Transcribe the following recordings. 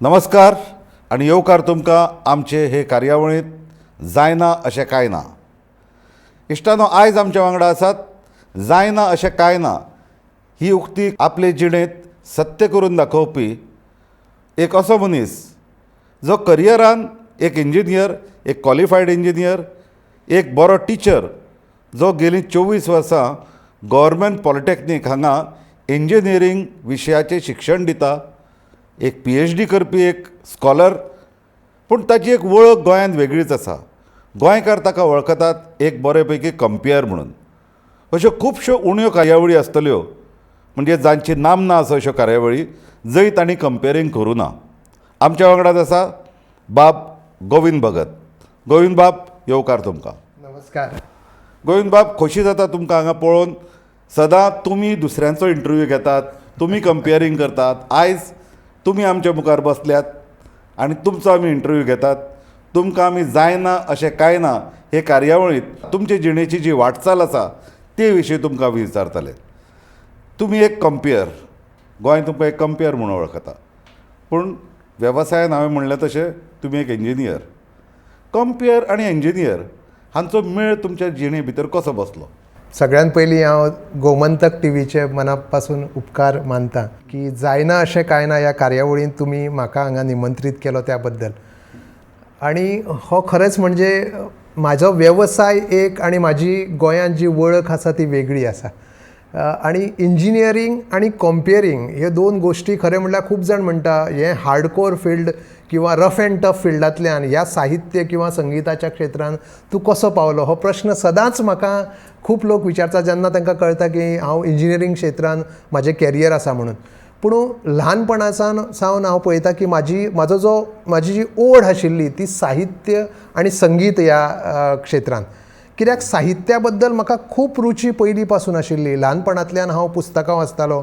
नमस्कार आनी येवकार तुमकां आमचे हे कार्यावळींत जायना अशें कांय ना. इश्टानो, आयज आमच्या वांगडा आसात जायना अशें कांय ना ही उक्ती आपले जिणेंत सत्य करून दाखोवपी एक असो मनीस जो करियरान एक इंजिनियर, एक क्वॉलिफायड इंजिनियर, एक बरो टिचर, जो गेलीं 24 वर्सां गव्हर्मेंट पॉलिटॅक्नीक हांगा इंजिनियरींग विशयाचें शिक्षण दिता, एक PhD करपी एक स्कॉलर. पूण ताची एक वळख गोंयांत वेगळीच आसा. गोंयकार ताका वळखतात एक बरे पैकी कंपियर म्हणून. अश्यो खुबश्यो उण्यो कार्यावळी आसतल्यो, म्हणजे जांची नामना आसा अश्यो कार्यावळी जंय तांणी कंपेरींग करूं ना. आमच्या वांगडाच आसा बाब गोविंद भगत. गोविंद बाब, येवकार तुमकां. नमस्कार. गोविंद बाब, खोशी जाता तुमकां हांगा पळोवन. सदां तुमी दुसऱ्यांचो इंटरव्यू घेतात, तुमी कंपेरींग करतात. आयज तुमी आमच्या मुखार बसल्यात आनी तुमचो आमी इंटरव्यू घेतात. तुमकां आमी जायना अशें कांय ना हे कार्यावळींत तुमचे जिणेची जी वाटचाल आसा ते विशीं तुमकां विचारतले. तुमी एक कंपेयर, गोंय तुमकां एक कंपेयर म्हणून वळखता, पूण वेवसायान हांवें म्हणलें तशें तुमी एक इंजिनियर. कंपेयर आनी इंजिनियर हांचो मेळ तुमच्या जिणे भितर कसो बसलो? सगळ्यात पयलीं हांव गोमंतक टीव्हीचे मना पासून उपकार मानता की जायना अशें कांय ना ह्या कार्यावळींत तुमी म्हाका हांगा निमंत्रीत केलो त्या बद्दल. आनी हो खरेंच म्हणजे म्हाजो वेवसाय एक आनी म्हाजी गोंयांत जी वळख आसा ती वेगळी आसा. आनी इंजिनियरींग आनी कंपेरींग ह्यो दोन गोश्टी खरें म्हणल्यार खूब जाण म्हणटा हें हार्डकोर फिल्ड किंवा रफ एंड टफ फिल्डांतल्यान ह्या साहित्य किंवा संगिताच्या क्षेत्रान तूं कसो पावलो, हो प्रश्न सदांच म्हाका खूब लोक विचारता जेन्ना तांकां कळटा की हांव इंजिनियरींग क्षेत्रान म्हाजें कॅरियर आसा म्हणून. पूण ल्हानपणासान सावन हांव पळयता की म्हाजी जी ओढ आशिल्ली ती साहित्य आनी संगीत ह्या क्षेत्रान. कित्याक साहित्या बद्दल म्हाका खूब रुची पयलीं पासून आशिल्ली. ल्हानपणांतल्यान हांव पुस्तकां वाचतालो,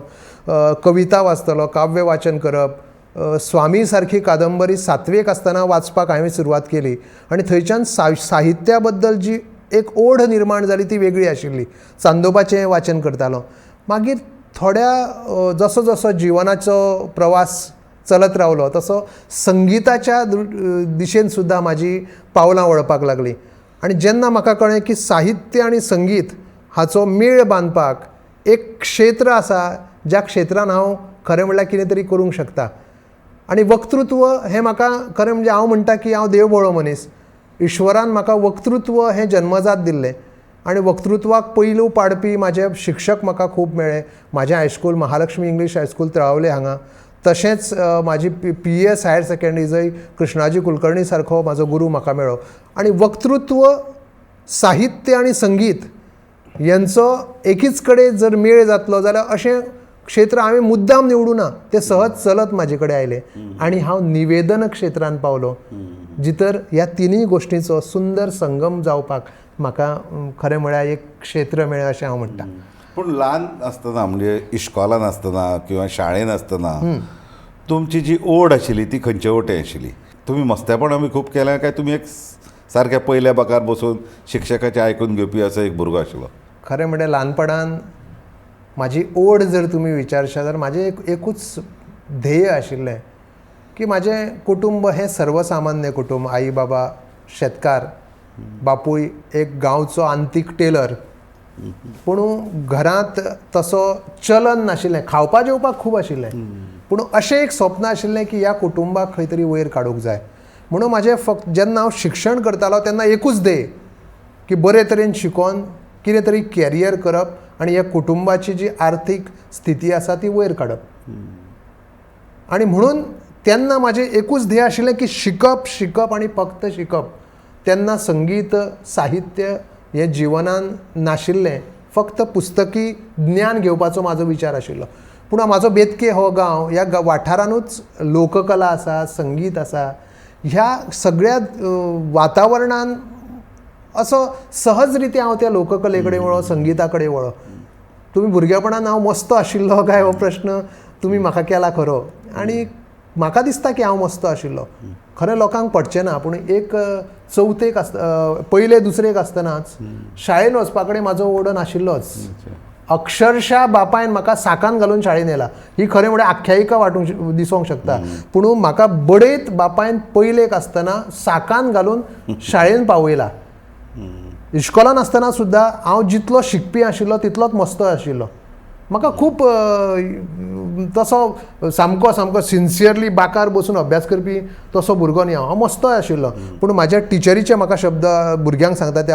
कविता वाचतालो, काव्य वाचन करप, स्वामी सारकी कादंबरी 7वेक आसतना वाचपाक हांवें सुरवात केली आनी थंयच्यान साहित्या बद्दल जी एक ओढ निर्माण जाली ती वेगळी आशिल्ली. चांदोबाचें वाचन करतालो. मागीर थोड्या जसो जसो जिवनाचो प्रवास चलत रावलो तसो संगिताच्या दिशेन सुद्दां म्हाजी पावलां वळपाक लागलीं. आनी जेन्ना म्हाका कळ्ळें की साहित्य आनी संगीत हाचो मेळ बांदपाक एक क्षेत्र आसा ज्या क्षेत्रान हांव खरें म्हणल्यार कितें तरी करूंक शकता. आनी वक्तृत्व हें म्हाका खरें म्हणजे हांव म्हणटा की हांव देवभोळो मनीस. ईश्वरान म्हाका वक्तृत्व हें जन्मजात दिल्लें आनी वक्तृत्वाक पयलू पाडपी म्हाजे शिक्षक म्हाका खूब मेळ्ळे. म्हाजें high school Mahalakshmi English high school Talavali हांगा, तशेंच म्हाजी PES higher secondary जंय कृष्णाजी कुलकर्णी सारको म्हाजो गुरू म्हाका मेळ्ळो. आनी वक्तृत्व, साहित्य आनी संगीत यांचो एकीच कडेन जर मेळ जातलो जाल्यार अशें क्षेत्र हांवें मुद्दाम निवडूं ना, तें सहज चलत म्हाजे कडेन आयलें आनी हांव निवेदन क्षेत्रान पावलो, जितर ह्या तिनूय गोश्टींचो सुंदर संगम जावपाक म्हाका खरें म्हळ्यार एक क्षेत्र मेळ्ळें अशें हांव म्हणटा. पूण ल्हान आसतना, म्हणजे इश्कोलान आसतना किंवा शाळेन आसतना तुमची जी ओढ आशिल्ली ती खंयचे वटेन आशिल्ली? तुमी मस्तेपणां बी खूब केल्या काय तुमी एक सारक्या पयल्या बाकार बसून शिक्षकाचें आयकून घेवपी असो एक भुरगो आशिल्लो? खरें म्हळ्यार ल्हानपणान म्हाजी ओढ जर तुमी विचारशात जाल्यार म्हाजें एकूच ध्येय आशिल्लें की म्हाजें कुटुंब हें सर्वसामान्य कुटुंब. आई बाबा शेतकार, बापूय एक गांवचो आंतीक टेलर. पूण घरांत तसो चलन नाशिल्लें, खावपा जेवपाक खूब आशिल्लें, पूण अशें एक स्वप्न आशिल्लें की ह्या कुटुंबाक खंय तरी वयर काडूंक जाय. म्हणून म्हाजें फक्त जेन्ना हांव शिक्षण करतालो तेन्ना एकूच ध्येय की बरे तरेन शिकोन कितें तरी कॅरियर करप आनी ह्या कुटुंबाची जी आर्थीक स्थिती आसा ती वयर काडप. आनी म्हणून तेन्ना म्हाजें एकूच ध्येय आशिल्लें की शिकप, शिकप आनी फक्त शिकप. तेन्ना संगीत, साहित्य हें जिवनान नाशिल्लें, फक्त पुस्तकी ज्ञान घेवपाचो म्हाजो विचार आशिल्लो. पूण म्हाजो बेतके हो गांव, ह्या वाठारानूच लोककला आसा, संगीत आसा, ह्या सगळ्या वातावरणान असो सहज रिती हांव त्या लोककले कडेन वळो, संगिता कडेन वळो. तुमी भुरगेपणान हांव मस्तो आशिल्लो काय हो प्रश्न तुमी म्हाका केला खरो, आनी म्हाका दिसता की हांव मस्तो आशिल्लो. खरें लोकांक पडचें ना, पूण एक चवथेक आसता, पयले दुसरेक आसतनाच शाळेन वचपा कडेन म्हाजो ओड नाशिल्लोच. अक्षरशः बापायन म्हाका साकान घालून शाळेन येला. ही खरें म्हळ्यार आख्यायिका वाटूंक दिसोंक शकता, पूण म्हाका बडयत बापायन पयलेक आसतना साकान घालून शाळेन पावयला. इश्कोलान आसतना सुद्दां हांव जितलो शिकपी आशिल्लो तितलोच मस्तो आशिल्लो. म्हाका खूब तसो सामको सामको सिन्सियरली बाकार बसून अभ्यास करपी तसो भुरगो न्ही हांव, हांव मस्तोय आशिल्लो. पूण म्हाज्या टिचरीचे म्हाका शब्द भुरग्यांक सांगता ते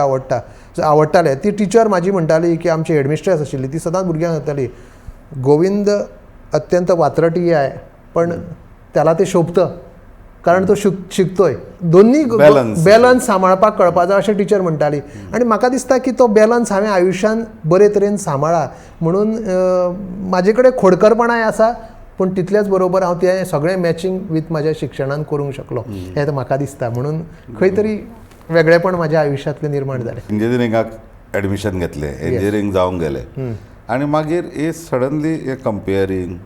आवडटाले. ती टिचर म्हाजी म्हणटाली की आमची हेडमिस्ट्रेस आशिल्ली, ती सदांच भुरग्यांक सांगताली, गोविंद अत्यंत वात्रटी आहे पण त्याला ते शोभतं कारण तो शिकतोय. दोन्ही बॅलन्स सांबाळपाक कळपा जाय अशें टिचर म्हणटाली. आनी म्हाका दिसता की तो बॅलन्स हांवें आयुश्यान बरे तरेन सांबाळ्ळा म्हणून म्हाजे कडेन खोडकरपणाय आसा, पूण तितलेच बरोबर हांव तें सगळें मॅचींग वीथ म्हाज्या शिक्षणान करूंक शकलो हें म्हाका दिसता. म्हणून खंय तरी वेगळेपण म्हाज्या आयुश्यांतलें निर्माण जालें. इंजिनियरिंगाक एडमिशन घेतलें, इंजिनियरींग जावंक गेलें आनी मागीर हे सडनली हे कंपेयरींग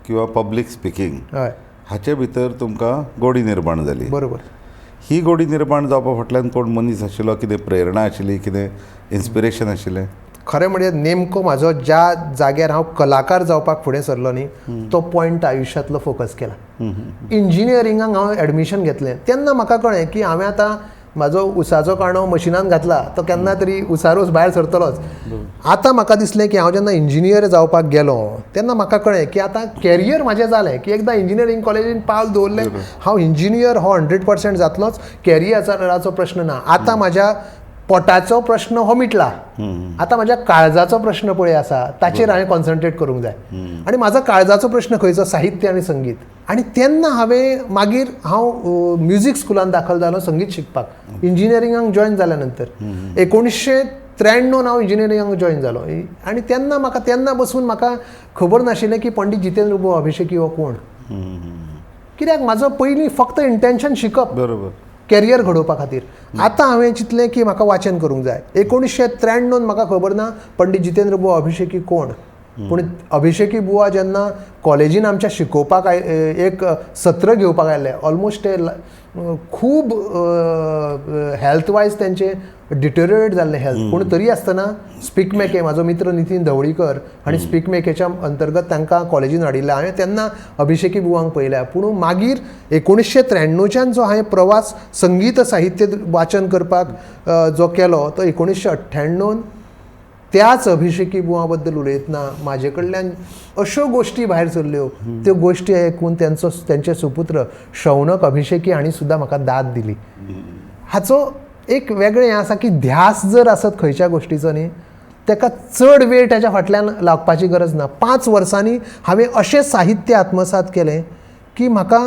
किंवा पब्लीक स्पिकींग हाचे भितर तुमकां गोडी निर्माण जाली. बरोबर. ही गोडी निर्माण जावपा फाटल्यान कोण मनीस आशिल्लो, कितें प्रेरणा आशिल्ली, कितें इन्स्पिरेशन आशिल्लें? खरें म्हणजे नेमको म्हाजो ज्या जाग्यार हांव कलाकार जावपाक फुडें सरलो न्ही तो पॉयंट आयुश्यांतलो फोकस केला. इंजिनियरिंगाक हांव एडमिशन घेतलें तेन्ना म्हाका कळ्ळें की हांवें आतां म्हाजो उसाचो काणो मशिनान घातला तो केन्ना तरी उसारोस भायर सरतलोच. आतां म्हाका दिसलें की हांव जेन्ना इंजिनियर जावपाक गेलो तेन्ना म्हाका कळ्ळें की आतां कॅरियर म्हाजें जालें की एकदां इंजिनियरींग कॉलेजीन पावल दवरलें हांव इंजिनियर हो 100% जातलोच, कॅरियराचो प्रश्न ना. आतां म्हाज्या पोटाचो प्रश्न हो मिटला, आतां म्हाज्या काळजाचो प्रश्न पळय आसा ताचेर हांवें कॉन्सन्ट्रेट करूंक जाय. आनी म्हाजो काळजाचो प्रश्न खंयचो? साहित्य आनी संगीत. आनी तेन्ना हांवें मागीर हांव म्युजीक स्कुलान दाखल जालो संगीत शिकपाक. इंजिनियरिंगाक जॉयन जाल्या नंतर 1993 हांव इंजिनियरिंगाक जॉयन जालो. आनी तेन्ना म्हाका तेन्ना बसून म्हाका खबर नाशिल्लें की पंडित जितेंद्र बुवा अभिषेकी हो कोण. कित्याक म्हाजो पयलीं फक्त इंटेन्शन शिकप, बरोबर, कॅरियर घडोवपा खातीर. आतां हांवें चिंतलें की म्हाका वाचन करूंक जाय. 1993 म्हाका खबर ना पंडित जितेंद्र बुवा अभिषेकी कोण, पूण अभिषेकी बुवा जेन्ना कॉलेजीन आमच्या शिकोवपाक एक सत्र घेवपाक आयले, ऑलमोस्ट ते खूब हेल्थ वायज तेंचे डिटेरिएट जाल्लें हेल्थ, पूण तरी आसतना स्पीक मेके म्हाजो मित्र नितीन धवळीकर आनी स्पीक मेकेच्या अंतर्गत तांकां कॉलेजीन हाडिल्लें. हांवें तेन्ना अभिषेकी बुवांक पळयल्या. पूण मागीर 1993च्यान जो हांवें प्रवास संगीत साहित्य वाचन करपाक जो केलो तो 1998 त्याच अभिषेकी बुवा बद्दल उलयतना म्हाजे कडल्यान अश्यो गोश्टी भायर सरल्यो. त्यो गोश्टी आयकून तेंचो तेंचे सुपुत्र शौनक अभिषेकी हांणी सुद्दां म्हाका दाद दिली. हाचो एक वेगळें हें आसा की ध्यास जर आसत खंयच्या गोश्टीचो न्ही तेका चड वेळ तेच्या फाटल्यान लागपाची गरज ना. 5 वर्सांनी हांवें अशें साहित्य आत्मसात केलें की म्हाका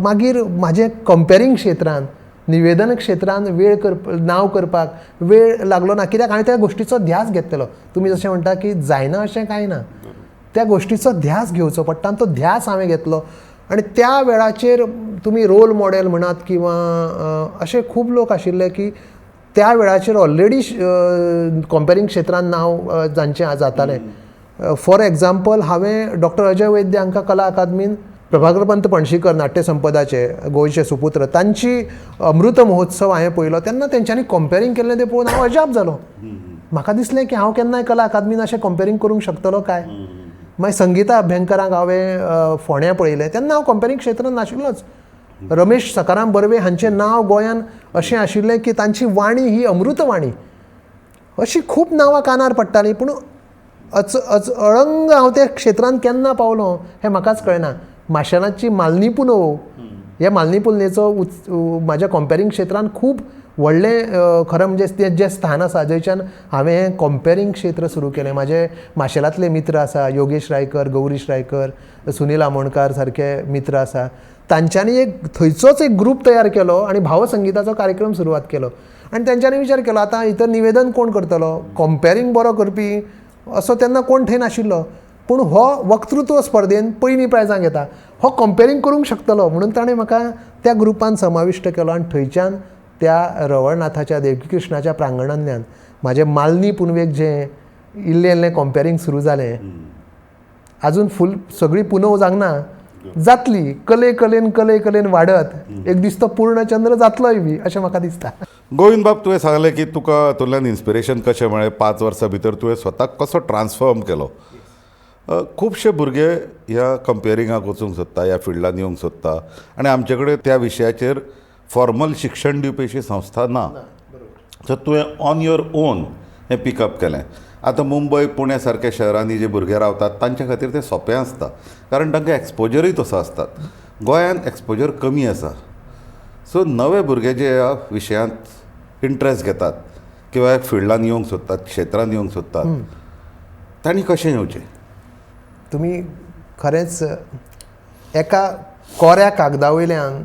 मागीर म्हाजें कंपेरींग क्षेत्रान, निवेदन क्षेत्रान वेळ नांव करपाक वेळ लागलो ना, कित्याक हांवें त्या गोश्टीचो ध्यास घेतलेलो. तुमी जशें म्हणटा की जायना अशें कांय ना, त्या गोश्टीचो ध्यास घेवचो पडटा आनी तो ध्यास हांवें घेतलो. आनी त्या वेळाचेर तुमी रोल मॉडेल म्हणात किंवां अशे खूब लोक आशिल्ले की त्या वेळाचेर ऑलरेडी कंपेरींग क्षेत्रान नांव जांचें जातालें. फॉर एग्जाम्पल हांवें डॉक्टर अजय वैद्य हांकां कला अकादमीन प्रभाकरपंत पणशीकर नाट्यसंपदाचे गोंयचे सुपुत्र तांची अमृत महोत्सव हांवें पळयलो तेन्ना तेंच्यांनी कंपेरींग केल्लें तें पळोवन हांव अजाप जालो. म्हाका दिसलें की हांव केन्नाय कला अकादमीन अशें कंपेरींग करूंक शकतलो काय. मागीर संगीता अभ्यंकराक हांवें फोंड्यां पळयलें तेन्ना हांव कंपेरींग क्षेत्रान नाशिल्लोच. रमेश सकाराम बर्वे हांचें नांव गोंयान अशें आशिल्लें की तांची वाणी ही अमृतवाणी, अशी खूब नांवां कानार पडटालीं. पूण अच अच अळंग हांव त्या क्षेत्रान केन्ना पावलो हें म्हाकाच कळना. माशेलाची मालनी पुनव ह्या मालनी पुनवेचो म्हाज्या कंपेरींग क्षेत्रान खूब व्हडलें खरें म्हणजे तें जें स्थान आसा जंयच्यान हांवें हें कंपेरींग क्षेत्र सुरू केलें. म्हाजे माशेलांतले मित्र आसा, योगेश रायकर, गौरीश रायकर, सुनील आमोणकार सारके मित्र आसा, तांच्यांनी एक थंयचोच एक ग्रूप तयार केलो आनी भावसंगीताचो कार्यक्रम सुरवात केलो. आनी तेंच्यांनी विचार केलो आतां इतर निवेदन कोण करतलो, कंपेरींग बरो करपी असो तेन्ना कोण थंय नाशिल्लो, पूण हो वक्तृत्व स्पर्धेन पयलीं प्रायजां घेता, हो कंपेरींग करूंक शकतलो म्हणून ताणें म्हाका त्या ग्रुपान समाविश्ट केलो. आनी थंयच्यान त्या रवळनाथाच्या देवकीकृष्णाच्या प्रांगणांतल्यान म्हाजें मालनी पुनवेक जें इल्लें इल्लें कंपेरींग सुरू जालें. आजून फूल सगळी पुनव जावंक ना, जातली, कले कलेन कले कलेन वाडत एक दीस तो पूर्णचंद्र जातलोय बी अशें म्हाका दिसता. गोविंद बाब, तुवें सांगलें की तुका हातूंतल्यान इन्स्पिरेशन कशें मेळ्ळें, 5 वर्सां भितर तुवें स्वताक कसो ट्रान्सफॉर्म केलो. खुबशे भुरगे ह्या कंपेरिंगाक वचूंक सोदता, ह्या फिल्डान येवंक सोदता आनी आमचे कडेन त्या विशयाचेर फॉर्मल शिक्षण दिवपी अशी संस्था ना. सो तुवें ऑन your own हें पिकअप केलें. आतां मुंबय पुण्या सारक्या शहरांनी जे भुरगे रावतात तांच्या खातीर तें सोंपें आसता, कारण तांकां एक्सपोजरूय तसो आसता. गोंयांत एक्सपोजर कमी आसा. सो नवे भुरगे जे ह्या विशयांत इंट्रस्ट घेतात किंवा फिल्डान येवंक सोदतात, क्षेत्रांत येवंक सोदतात, तांणी कशें येवचें? तुमी खरेंच एका कोऱ्या कागदा वयल्यान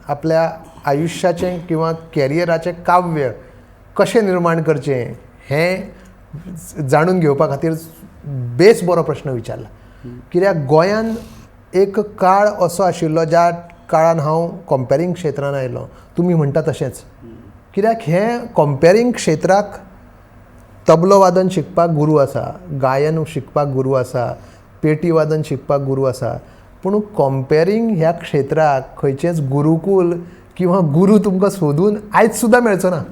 आपल्या आयुश्याचें किंवा कॅरियराचें काव्य कशें निर्माण करचें हें जाणून घेवपा खातीर बेस बरो प्रश्न विचारला. कित्याक गोंयांत एक काळ असो आशिल्लो ज्या काळान हांव कंपेरींग क्षेत्रान आयलो, तुमी म्हणटा तशेंच. कित्याक हें कंपेरींग क्षेत्राक तबलो वादन शिकपाक गुरू आसा, गायन शिकपाक गुरू आसा, पेटी वादन शिकपाक गुरू आसा, पूण कंपेरींग ह्या क्षेत्राक खंयचेंच गुरुकूल किंवा गुरू तुमकां सोदून आयज सुद्दां मेळचो ना.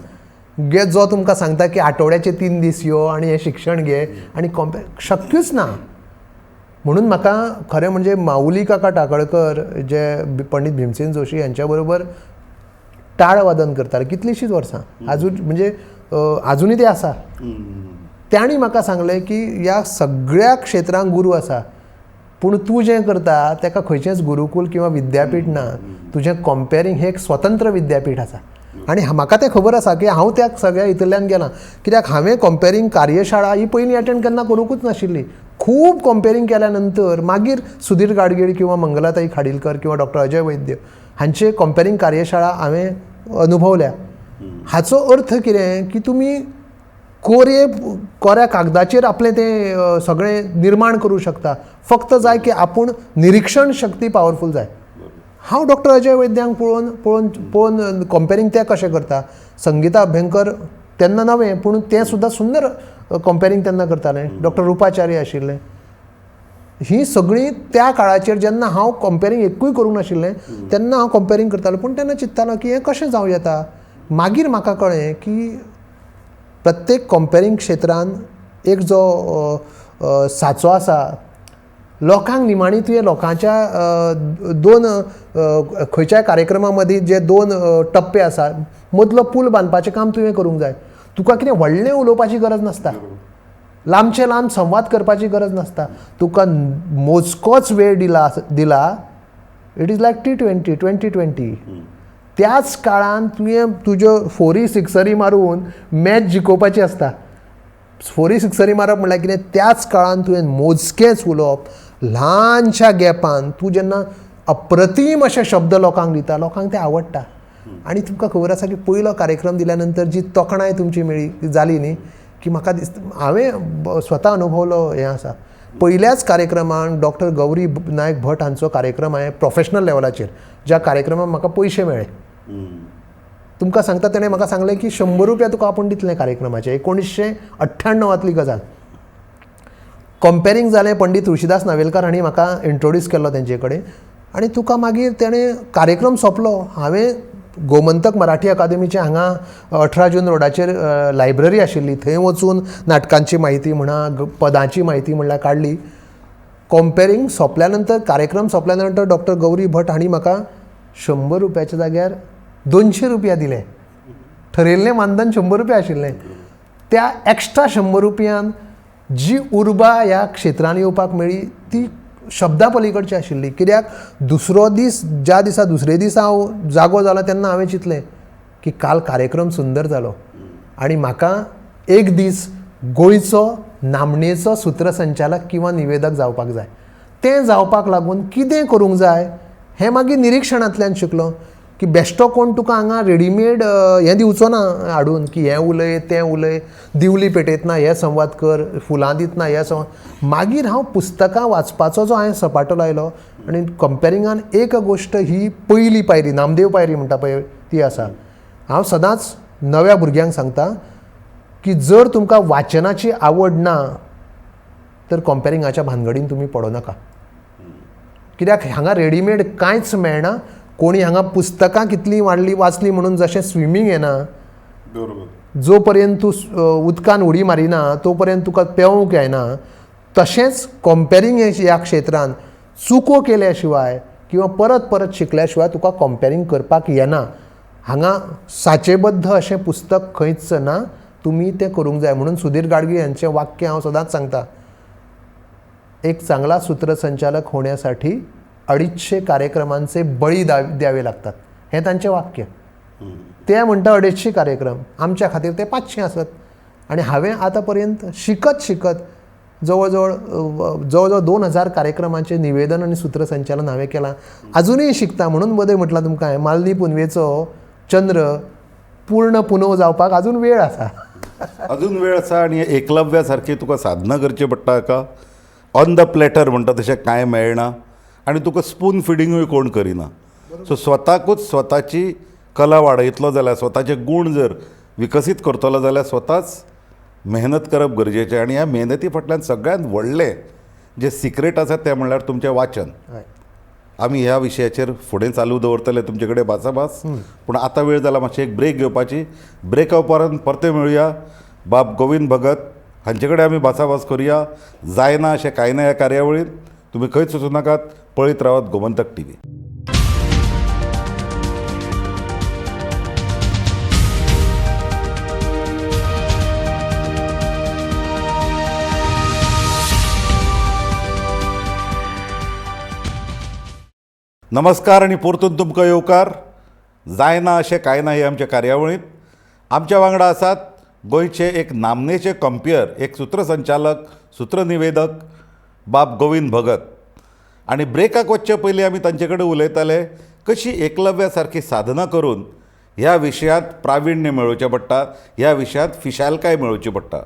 गे जो तुमकां सांगता की आठवड्याचे 3 दीस यो आनी हें शिक्षण घे आनी कंपेर, शक्यूच ना. म्हणून म्हाका खरें म्हणजे माऊली काका टाकळकर जे पंडित भीमसेन जोशी यांच्या बरोबर टाळ वादन करताले कितलींशींच वर्सां, आजून म्हणजे आजुनूय ते आसा, तांणी म्हाका सांगलें की ह्या सगळ्या क्षेत्रांक गुरू आसा, पूण तूं जें करता ताका खंयचेंच गुरुकूल किंवा विद्यापीठ ना. तुजें कंपेरींग हें एक स्वतंत्र विद्यापीठ आसा. आनी म्हाका तें खबर आसा की हांव त्या सगळ्या हितूंतल्यान गेलां, कित्याक हांवें कंपेरींग कार्यशाळा ही पयलीं अटेंड केन्ना करुंकूच नाशिल्ली. खूब कंपेरींग केल्या नंतर मागीर सुधीर गाडगीळ किंवा मंगलाताई खाडीलकर किंवा डॉक्टर अजय वैद्य हांचे कंपेरींग कार्यशाळा हांवें अनुभवल्या. हाचो अर्थ कितें की तुमी कोरे कोऱ्या कागदाचेर आपलें तें सगळें निर्माण करूं शकता, फक्त जाय की आपूण निरिक्षण शक्ती पावरफूल जाय. हांव डॉक्टर अजय वैद्यांक पळोवन पळोवन पळोवन कंपेरींग ते कशें करता, संगीता अभ्यंकर तेन्ना नवें पूण तें सुद्दां सुंदर कंपेरींग तेन्ना करतालें, डॉक्टर रुपाचार्य आशिल्लें. ही सगळीं त्या काळाचेर जेन्ना हांव कंपेरींग एकूय करूंक नाशिल्लें तेन्ना हांव कंपेरींग करतालो, पूण तेन्ना चिंत्तालो की हें कशें जावं येता. मागीर म्हाका कळ्ळें की प्रत्येक कंपेरींग क्षेत्रान एक जो साचो आसा, लोकांक निमाणी तुवें लोकांच्या दोन खंयच्याय कार्यक्रमा मदीं जे 2 टप्पे आसा मदलो पूल बांदपाचें काम तुवें करूंक जाय. तुका कितें व्हडलें उलोवपाची गरज नासता, लांबचे लांब संवाद करपाची गरज नासता, तुका मोजकोच वेळ दिला. It is like T20 2020. त्याच काळान तुवें तुज्यो 4 सिक्सरी मारून मॅच जिखोवपाची आसता. 4 सिक्सरी मारप म्हणल्यार कितें, त्याच काळान तुवें मोजकेंच उलोवप, ल्हानशा गॅपान तूं जेन्ना अप्रतीम अशे शब्द लोकांक दिता, लोकांक ते आवडटा. आनी तुमकां खबर आसा की पयलो कार्यक्रम दिल्या नंतर जी तोखणाय तुमची मेळ्ळी जाली न्ही, की म्हाका दिसता हांवें स्वता अनुभवलो हें आसा. पयल्याच कार्यक्रमान डॉक्टर गौरी नायक भट हांचो कार्यक्रम हांवें प्रोफेशनल लेवलाचेर, ज्या कार्यक्रमाक म्हाका पयशे मेळ्ळे, तुमकां सांगता तेणें म्हाका सांगलें की 100 रुपया तुका आपूण दितलें कार्यक्रमाचे. 1998 गजाल. कंपेरींग जालें, पंडित ऋषिदास नावेलकार हांणी म्हाका इंट्रोड्यूस केल्लो तेंचे कडेन आनी तुका मागीर तेणें कार्यक्रम सोंपलो. हांवें गोमंतक मराठी अकादेमीचें हांगा 18 जून रोडाचेर लायब्ररी आशिल्ली, थंय वचून नाटकांची म्हायती म्हणा, पदांची म्हायती म्हणल्यार काडली. कंपेरींग सोंपल्या नंतर, कार्यक्रम सोंपल्या नंतर डॉक्टर गौरी भट हांणी म्हाका 100 रुपयाच्या जाग्यार 200 रुपया दिले. ठरयल्लें मानधन 100 रुपया आशिल्लें, त्या एक्स्ट्रा 100 रुपयान जी उर्बा ह्या क्षेत्रान येवपाक मेळ्ळी ती शब्दा पलीकडची आशिल्ली. कित्याक दुसरो दीस, ज्या दिसा दुसरे दिसा हांव जागो जालो तेन्ना हांवें चिंतलें की काल कार्यक्रम सुंदर जालो आनी म्हाका एक दीस गोंयचो नामनेचो सूत्रसंचालक किंवा निवेदक जावपाक जाय. तें जावपाक लागून कितें करूंक जाय हें मागीर निरिक्षणांतल्यान शिकलो. की बेश्टो कोण तुका हांगा रेडीमेड हें दिवचो ना हाडून की हें उलय तें उलय, दिवली पेटयतना हे संवाद कर, फुलां दितना हे संवाद. मागीर हांव पुस्तकां वाचपाचो जो हांवें सपाटो लायलो आनी कंपेरिंगान एक गोश्ट ही पयली पायरी, नामदेव पायरी म्हणटा पळय ती आसा. हांव सदांच नव्या भुरग्यांक सांगता की जर तुमकां वाचनाची आवड ना तर कंपेरिंगाच्या भानगडीन तुमी पडों नाका. कित्याक हांगा रेडीमेड कांयच मेळना. कोणी हांगा पुस्तकां कितलीं वाडली वाचलीं म्हणून जशें स्विमींग येना, बरोबर, जो पर्यंत तूं उदकान उडी मारिना तो पर्यंत तुका पेंवंक येना, तशेंच कंपेरींग ह्या क्षेत्रान चुको केल्या शिवाय किंवा परत परत शिकल्या शिवाय तुका कंपेरींग करपाक येना. हांगा साचेबद्ध अशें पुस्तक खंयच ना, तुमी तें करूंक जाय. म्हणून सुधीर गाडगीळ यांचें वाक्य हांव सदांच सांगता, एक चांगला सूत्रसंचालक होण्यासाठी 250 कार्यक्रमांचे बळी द्यावे लागतात, हें तांचें वाक्य. ते म्हणटा 250 कार्यक्रम, आमच्या खातीर ते 500 आसत. आनी हांवें आतां पर्यंत शिकत शिकत जवळ जवळ जवळ जवळ 2000 कार्यक्रमांचें निवेदन आनी सूत्रसंचालन हांवें केलां, आजुनूय शिकता. म्हणून मदीं म्हटलां तुमकां हांवें, मालनी पुनवेचो चंद्र पूर्ण पुनव जावपाक अजून वेळ आसा, अजून वेळ आसा. आनी एकलव्या सारकी तुका साधना करची पडटा का ऑन the platter म्हणटा तशें कांय मेळना आनी तुका स्पून फिडिंगूय कोण करिना. सो स्वताकूच स्वताची कला वाडयतलो जाल्यार, स्वताचे गूण जर विकसीत करतलो जाल्यार स्वताच मेहनत करप गरजेचें. आनी ह्या मेहनती फाटल्यान सगळ्यांत व्हडलें जें सिक्रेट आसा तें म्हणल्यार तुमचें वाचन. आमी ह्या विशयाचेर फुडें चालू दवरतले तुमचे कडेन भासाभास, पूण आतां वेळ जाला मातशी एक ब्रेक घेवपाची. ब्रेका उपरांत परते मेळुया. बाब गोविंद भगत हांचे कडेन आमी भासाभास करुया. जायना अशें कांय ना ह्या कार्यावळींत. तुमी खंयच वचूं नाकात, पळयत रावात गोमंतक टीव्ही. नमस्कार आनी परतून तुमकां येवकार. जायना अशें कांय ना हे आमच्या कार्यावळींत आमच्या वांगडा आसात गोंयचे एक नामनेचे कंपियर, एक सूत्रसंचालक, सूत्रनिवेदक बाब गोविंद भगत. आनी ब्रेकाक वचचे पयलीं आमी तांचे कडेन उलयताले कशी एकलव्या सारकी साधना करून ह्या विशयांत प्राविण्य मेळोवचें पडटा, ह्या विशयांत फिशालकाय मेळोवची पडटा.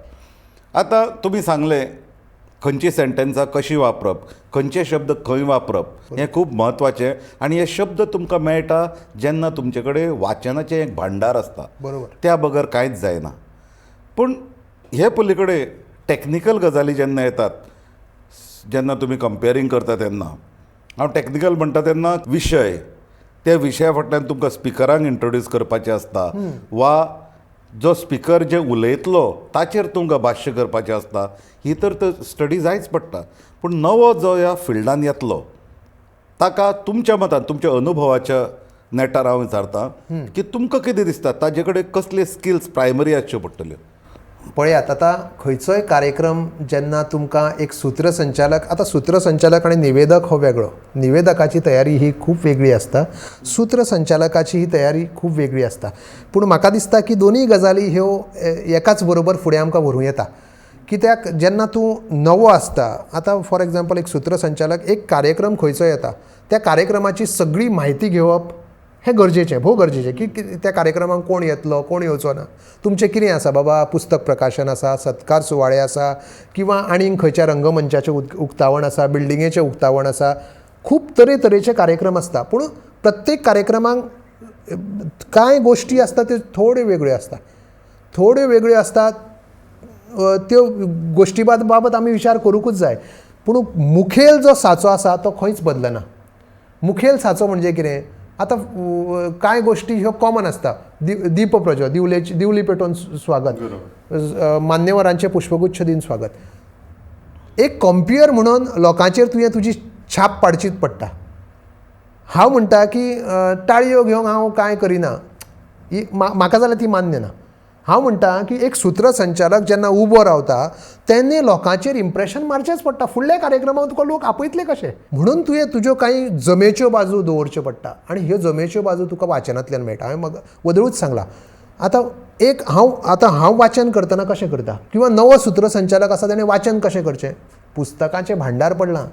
आतां तुमी सांगलें खंयची सेंटेन्सां कशी वापरप, खंयचे शब्द खंय वापरप हें खूब म्हत्वाचें. आनी हे शब्द तुमकां मेळटा जेन्ना तुमचे कडेन वाचनाचें एक भांडार आसता, बरोबर, त्या बगर कांयच जायना. पूण हे पली कडेन टॅक्निकल गजाली जेन्ना येतात, जेन्ना तुमी कंपेरींग करता तेन्ना, हांव टॅक्निकल म्हणटा तेन्ना विशय, त्या विशया फाटल्यान तुमकां स्पिकरांक इंट्रोड्यूस करपाचें आसता वा जो स्पिकर जे उलयतलो ताचेर तुमकां भाश्य करपाचें आसता, ही तर स्टडी जायच पडटा. पूण नवो जो ह्या फिल्डान येतलो ताका तुमच्या मतान, तुमच्या अनुभवाच्या नेटार हांव विचारतां की तुमकां कितें दिसता ताजे कडेन कसले स्किल्स प्रायमरी आसच्यो पडटल्यो? पळयात, आतां खंयचोय कार्यक्रम जेन्ना तुमकां एक सूत्रसंचालक, आतां सूत्रसंचालक आनी निवेदक हो वेगळो, निवेदकाची तयारी ही खूब वेगळी आसता, सूत्रसंचालकाची ही तयारी खूब वेगळी आसता. पूण म्हाका दिसता की दोनूय गजाली ह्यो एकाच बरोबर फुडें आमकां व्हरूं येता. कित्याक जेन्ना तूं नवो आसता, आतां फॉर एग्जाम्पल एक सूत्रसंचालक एक कार्यक्रम खंयचो येता त्या कार्यक्रमाची सगळी म्हायती घेवप हें गरजेचें, भोव गरजेचें की त्या कार्यक्रमाक कोण येतलो कोण येवचो ना, तुमचें कितें आसा बाबा, पुस्तक प्रकाशन आसा, सत्कार सुवाळे आसा, किंवा आनीक खंयच्या रंगमंचाचें उक्तावण आसा, बिल्डिंगेचें उक्तावण आसा, खूब तरेतरेचे कार्यक्रम आसता. पूण प्रत्येक कार्यक्रमाक कांय गोश्टी आसता त्यो थोड्यो वेगळ्यो आसता, थोड्यो वेगळ्यो आसतात, त्यो गोश्टी बाबत आमी विचार करूंकूच जाय. पूण मुखेल जो साचो आसा तो खंयच बदलना. मुखेल साचो म्हणजे कितें, आतां कांय गोश्टी ह्यो कॉमन आसता, दीप प्रज्वल, दिवली पेटोवन स्वागत, मान्यवरांचें पुष्पगुच्छ दिवन स्वागत. एक कंपियर म्हणून लोकांचेर तुवें तुजी छाप पाडचीच पडटा. हांव म्हणटा की टाळयो घेवंक हांव कांय करिना, ही म्हाका जाल्यार ती मान्य ना. हांव म्हणटा की एक सूत्रसंचालक जेन्ना उबो रावता तेन्ना लोकांचेर इम्प्रेशन मारचेंच पडटा. फुडल्या कार्यक्रमाक तुका लोक आपयतले कशे, म्हणून तुवें तुज्यो कांय जमेच्यो बाजू दवरच्यो पडटा आनी ह्यो जमेच्यो बाजू तुका वाचनांतल्यान मेळटा. हांवें म्हाका वदळूच सांगलां. आतां एक हांव आतां हांव वाचन करतना कशें करता, किंवा नवो सूत्रसंचालक आसा तेणें वाचन कशें करचें, पुस्तकाचें भांडार पडलां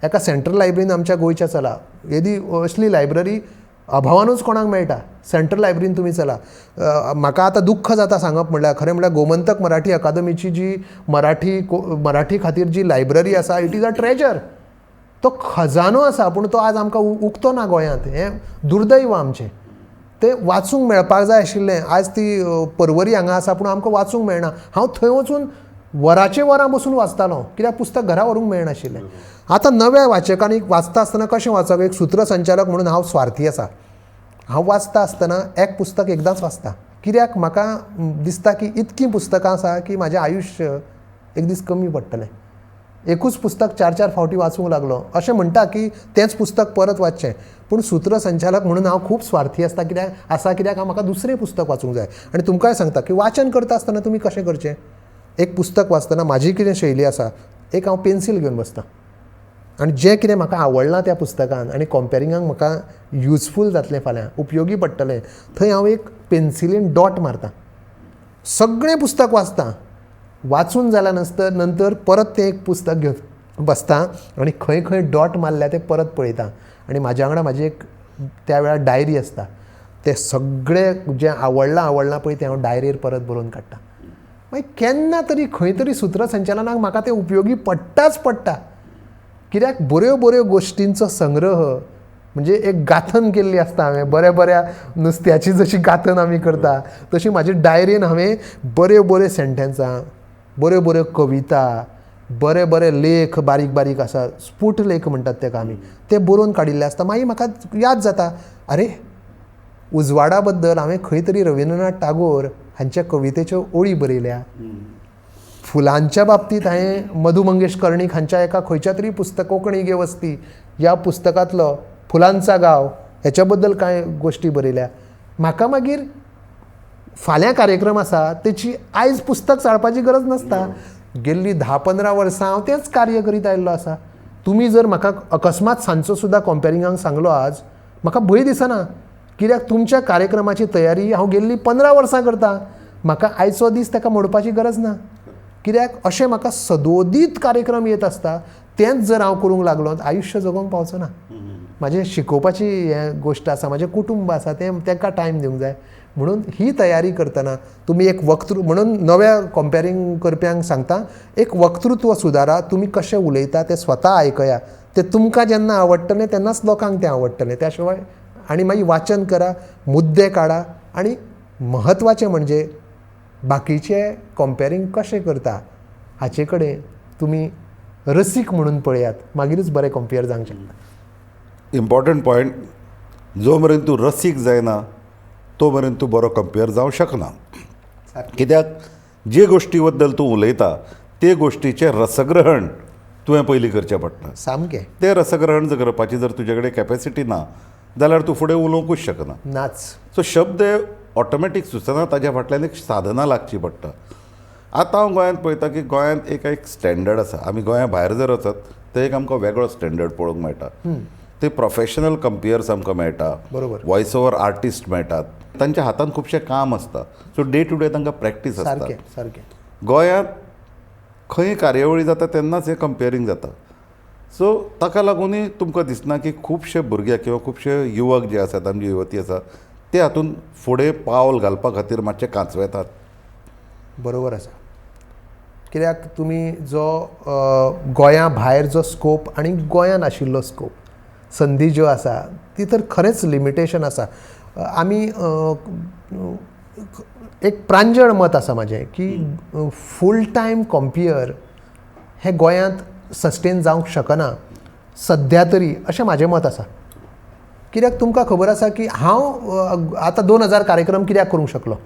एका सेंट्रल लायब्ररीन आमच्या गोंयच्या चला, येदी असली लायब्ररी अभावानूच कोणाक मेळटा. सेंट्रल लायब्ररीन तुमी चला. म्हाका आतां दुख्ख जाता सांगप म्हणल्यार, खरें म्हणल्यार गोमंतक मराठी अकादमीची जी मराठी खातीर जी लायब्ररी आसा, it is a treasure, तो खजानो आसा, पूण तो आज आमकां उक्तो ना गोंयांत. हें दुर्दैव आमचें. तें वाचूंक मेळपाक जाय आशिल्लें. आज ती परवरी हांगा आसा पूण आमकां वाचूंक मेळना. हांव थंय वचून वरांचे वरां बसून वाचतालो, कित्याक पुस्तक घरा व्हरूंक मेळनाशिल्लें. आतां नव्या वाचकांनी वाचता आसतना कशें वाचप? एक सूत्रसंचालक म्हणून हांव स्वार्थी आसा. हांव वाचता आसतना एक पुस्तक एकदांच वाचता, कित्याक म्हाका दिसता की इतकीं पुस्तकां आसा की म्हाजें आयुश्य एक दीस कमी पडटलें. एकूच पुस्तक चार चार फावटी वाचूंक लागलो अशें म्हणटा की तेंच पुस्तक परत वाचचें, पूण सूत्रसंचालक म्हणून हांव खूब स्वार्थी आसता. कित्याक आसा कित्याक हांव म्हाका दुसरें पुस्तक वाचूंक जाय. आनी तुमकांय सांगता की वाचन करता आसतना तुमी कशें करचें. एक पुस्तक वाचतना म्हाजी कितें शैली आसा, एक हांव पेन्सील घेवन बसता आनी जें कितें म्हाका आवडलां त्या पुस्तकान आनी कॉम्पेरिंगाक म्हाका युजफूल जातलें, फाल्यां उपयोगी पडटलें, थंय हांव एक पेन्सिलीन डॉट मारता. सगळें पुस्तक वाचता, वाचून जाल्या नंतर परत तें एक पुस्तक घेवन बसता आनी खंय खंय डॉट मारल्या तें परत पळयता. आनी म्हाज्या वांगडा म्हाजी एक त्या वेळार डायरी आसता, तें सगळें जें आवडलां आवडलां पळय तें हांव डायरेर परत बरोवन काडटा. मागीर केन्ना तरी खंय तरी सूत्रसंचालनाक म्हाका तें उपयोगी पडटाच पडटा, कित्याक बऱ्यो बऱ्यो गोश्टींचो संग्रह म्हणजे एक गांथन केल्ली आसता हांवें. बऱ्या बऱ्या नुस्त्याची जशी गांथन आमी करता तशी म्हाजी डायरेन हांवें बऱ्यो बऱ्यो सेंटेन्सां, बऱ्यो बऱ्यो कविता, बरे बरे लेख बारीक बारीक आसा, स्फूट लेख म्हणटात तेका आमी, ते बरोवन काडिल्ले आसता. मागीर म्हाका याद जाता, अरे उजवाडा बद्दल हांवें खंय तरी रविंद्रनाथ टागोर हांच्या कवितेच्यो ओळी बरयल्या. फुलांच्या बाबतींत हांवें मधु मंगेश कर्णीक हांच्या एका खंयच्या तरी पुस्तक कोंकणी गे वस्ती ह्या पुस्तकांतलो फुलांचा गांव हेच्या बद्दल कांय गोश्टी बरयल्या. म्हाका मागीर फाल्यां कार्यक्रम आसा तेची आयज पुस्तक चाळपाची गरज नासता. गेल्ली 10-15 वर्सां हांव तेंच कार्य करीत आयिल्लो आसा. तुमी जर म्हाका अकस्मात सांजचो सुद्दां कॉम्पेरिंगाक सांगलो आज, म्हाका भंय दिसना, कित्याक तुमच्या कार्यक्रमाची तयारी हांव गेल्ली 15 वर्सां करता. म्हाका आयचो दीस ताका मोडपाची गरज ना, कित्याक अशें म्हाका सदोदीत कार्यक्रम येत आसता. तेंच जर हांव करूंक लागलो आयुश्य जगोवंक पावचो ना. म्हाजें शिकोवपाची हें गोश्ट आसा, म्हाजें कुटुंब आसा, तें तांकां टायम दिवंक जाय. म्हणून ही तयारी करतना तुमी एक वक्तृ म्हणून नव्या कॉम्पेरींग करप्यांक सांगता, एक वक्तृत्व सुदारा. तुमी कशें उलयता तें स्वता आयकया, तें तुमकां जेन्ना आवडटलें तेन्नाच लोकांक तें आवडटलें. त्या शिवाय आनी मागीर वाचन करा, मुद्दे काडा, आनी म्हत्वाचें म्हणजे बाकीचे कॉम्पेरींग कशें करता हाचे कडेन तुमी रसीक म्हणून पळयात, मागीरूच बरें कॉम्पेर जावंक शकता. इम्पॉर्टंट पॉयंट, जो मेरेन तूं रसीक जायना तो मेरेन तूं बरो कंपेर जावंक शकना. कित्याक जे गोश्टी बद्दल तूं उलयता ते गोश्टीचें रसग्रहण तुवें पयलीं करचें पडटा. सामकें तें रसग्रहण जर करपाची जर तुजे कडेन कॅपेसिटी ना जाल्यार तूं फुडें उलोवंकूच शकना. नाच. सो शब्द ऑटोमॅटीक सुचना, ताज्या फाटल्यान एक साधना लागची पडटा. आतां हांव गोंयांत पळयता की गोंयांत एक एक स्टँडर्ड आसा. आमी गोंया भायर जर वचत तर एक आमकां वेगळो स्टँडर्ड पळोवंक मेळटा. ते प्रोफेशनल कंपियर्स आमकां मेळटा, बरोबर, वॉयस ओवर आर्टिस्ट मेळटात, तांच्या हातान खुबशें काम आसता. सो डे टू डे तांकां प्रॅक्टीस आसता. सारकें सारकें. गोंयांत खंय कार्यावळी जाता तेन्नाच हें कंपेरींग जाता. सो ताका लागूनय तुमकां दिसना की खुबशे भुरगे किंवा खुबशे युवक जे आसात, आमची युवती आसा, ते हातून फुडें पावल घालपा खातीर मातशे कांचवेतात. बरोबर आसा. कित्याक तुमी जो गोंया भायर जो स्कोप आनी गोंयांत आशिल्लो स्कोप, संदी ज्यो आसा ती तर खरेंच लिमिटेशन आसा. आमी एक प्रांजळ मत आसा म्हाजें की फूल टायम कॉम्पियर हें गोंयांत सस्टेन जावंक शकना सद्या तरी, अशें म्हाजें मत आसा. कित्याक तुमकां खबर आसा की हांव आतां 2000 कार्यक्रम कित्याक करूंक शकलो?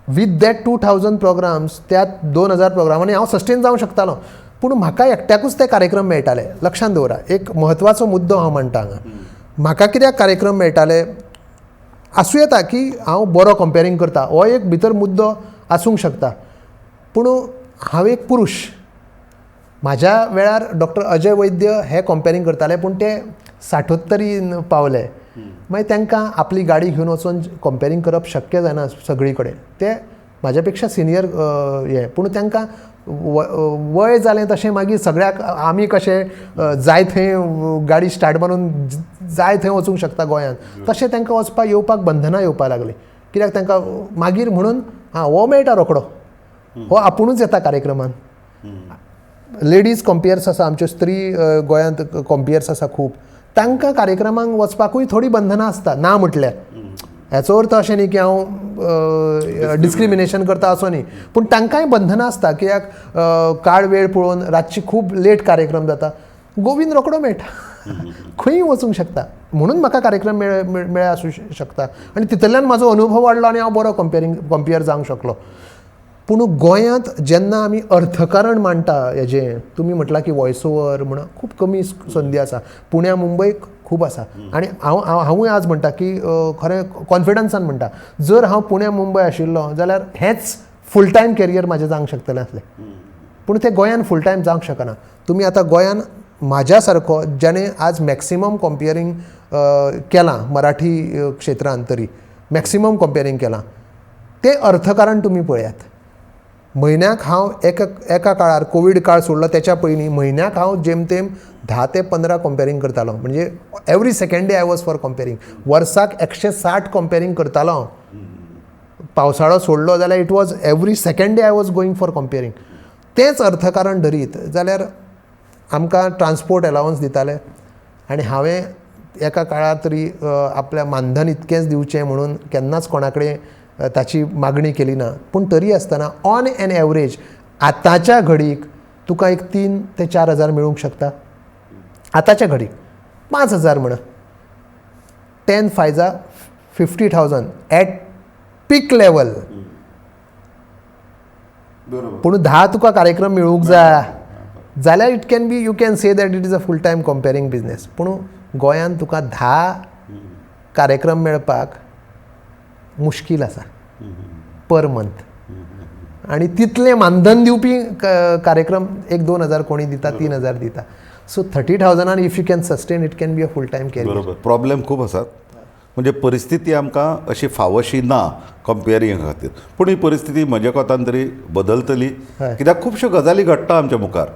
विथ that 2000 programmes, त्या 2000 प्रोग्रामांनी हांव सस्टेन जावंक शकतालो, पूण म्हाका एकट्याकूच ते कार्यक्रम मेळटाले. लक्षांत दवरा, एक म्हत्वाचो मुद्दो हांव म्हणटा हांगा. म्हाका कित्याक कार्यक्रम मेळटाले? आसूं येता की हांव बरो कंपेरींग करता, हो एक भितर मुद्दो आसूंक शकता, पूण हांव एक पुरूश. म्हाज्या वेळार डॉक्टर अजय वैद्य हे कंपेरींग करताले, पूण ते 60 पावले. मागीर तांकां आपली गाडी घेवन वचून कंपेरींग करप शक्य जायना सगळी कडेन. ते म्हाज्या पेक्षा सिनियर हें, पूण तांकां वय जालें तशें मागीर सगळ्याक आमी कशें जाय थंय गाडी स्टार्ट मारून जाय थंय वचूंक शकता गोंयांत, तशें तांकां वचपाक येवपाक बंधनां येवपाक लागलीं. कित्याक तांकां मागीर म्हणून आं हो मेळटा रोकडो, हो आपुणूच येता कार्यक्रमान. लेडीज कॉम्पियर्स आसा, आमच्यो स्त्री गोंयांत कॉम्पियर्स आसा खूब, तांकां कार्यक्रमांक वचपाकूय थोडीं बंधनां आसता. ना म्हटल्यार हाचो अर्थ अशें न्ही की हांव डिस्क्रिमिनेशन करता असो न्ही, पूण तांकांय बंधनां आसता. कित्याक काळ वेळ पळोवन रातची खूब लेट कार्यक्रम जाता. गोविंद रोकडो मेळटा, खंयूय वचूंक शकता. म्हणून म्हाका कार्यक्रम मेळ्ळे आसूं शकता आनी तितूंतल्यान म्हाजो अनुभव वाडलो आनी हांव बरो कंपेयर जावंक शकलो. पूण गोंयांत जेन्ना आमी अर्थकारण मांडटा हेजें, तुमी म्हटलां की वॉयस ओवर म्हण खूब कमी संदी आसा, पुण्या मुंबयक खूब आसा. आनी हांवूय आज म्हणटा की खरें कॉन्फिडन्सान म्हणटा, जर हांव पुण्या मुंबय आशिल्लो जाल्यार हेंच फूल टायम कॅरियर म्हाजें जावंक शकतलें आसलें. पूण तें गोंयान फूल टायम जावंक शकना. तुमी आतां गोंयान म्हाज्या सारको ज्याणे आज मॅक्सिमम कंपेयरींग केलां मराठी क्षेत्रांत, तरी मॅक्सिमम कंपेयरींग केलां, तें अर्थकारण तुमी पळयात. म्हयन्याक हांव एका काळार कोवीड काळ सोडलो तेच्या पयलीं म्हयन्याक हांव जेमतेम 10 ते 15 कंपेरींग करतालो. म्हणजे every second day I was for compering. वर्साक 160 कंपेरींग करतालो हांव. पावसाळो सोडलो जाल्यार it was every second day I was going for compering. तेंच अर्थकारण धरीत जाल्यार आमकां ट्रान्सपोर्ट एलावन्स दिताले आनी हांवें एका काळार तरी आपल्या मानधन इतकेंच दिवचें म्हणून केन्नाच कोणा कडेन ताची मागणी केली ना. पूण तरी आसतना ऑन एन एवरेज आतांच्या घडीक तुका एक 3 ते 4 हजार मेळूंक शकता. आतांच्या घडीक 5,000 म्हणा, 10 5 50,000 एट पीक लेवल. पूण 10 तुका कार्यक्रम मेळूंक जाय जाल्यार it can be, you can say that it is a full time compering business. पूण गोंयांत तुका 10 कार्यक्रम मेळपाक मुश्कील आसा पर मंथ. आनी तितलें मानधन दिवपी कार्यक्रम 1-2 हजार कोणी दिता, 3 हजार दिता. So 30,000 if you can sustain it can be a full time career. बरोबर, प्रॉब्लेम खूब आसात. म्हणजे परिस्थिती आमकां अशी फावोशी ना कंपेरिंगा खातीर. पूण ही परिस्थिती म्हज्या कोतान तरी बदलतली, कित्याक खुबश्यो गजाली घडटा आमच्या मुखार.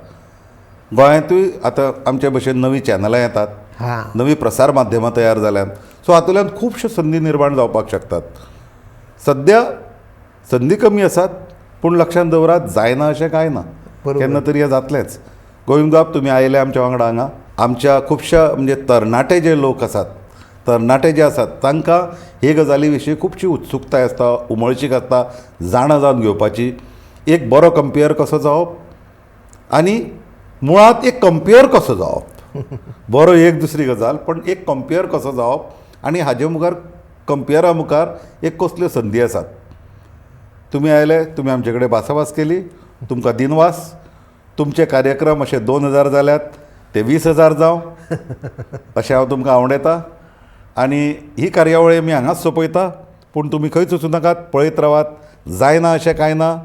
गोंयांतूय आतां आमचे भशेन नवीं चॅनलां येतात, नवीं प्रसार माध्यमां तयार जाल्यात. सो हातूंतल्यान खुबश्यो संदी निर्माण जावपाक शकतात. सद्या संदी कमी आसात, पूण लक्षांत दवरात, जायना अशें कांय ना, केन्ना तरी हें जातलेंच. गोविंदबाब, तुमी आयले आमच्या वांगडा हांगा. आमच्या खुबश्या म्हणजे तरणाटे जे लोक आसात, तरणाटे जे आसात तांकां हे गजाली विशीं खुबशी उत्सुकताय आसता, उमळशीक आसता जाणा जावन घेवपाची. एक बरो कंपेयर कसो जावप आनी मुळांत एक कंपेयर कसो जावप, बरो एक दुसरी गजाल, पण एक कंपेयर कसो जावप आनी हाजे मुखार कंपेयरा मुखार एक कसल्यो संदी आसात. तुमी आयले, तुमी आमचे कडेन भासाभास केली, तुमकां दिनवास. तुमचे कार्यक्रम अशे 2,000 जाल्यात ते 20,000 जावं अशें हांव तुमकां आवडयता. आनी ही कार्यावळी आमी हांगाच सोंपयता, पूण तुमी खंयच वचूं नाकात, पळयत रावात. जायना अशें कांय ना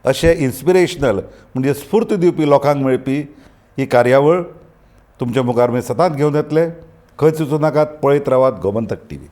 अशें इन्स्पिरेशनल म्हणजे स्फूर्त दिवपी लोकांक मेळपी ही कार्यावळ तुमच्या मुखार आमी सदांच घेवन येतले. खंयच वचूं नाकात, पळयत रावात गोमंतक टीव्ही.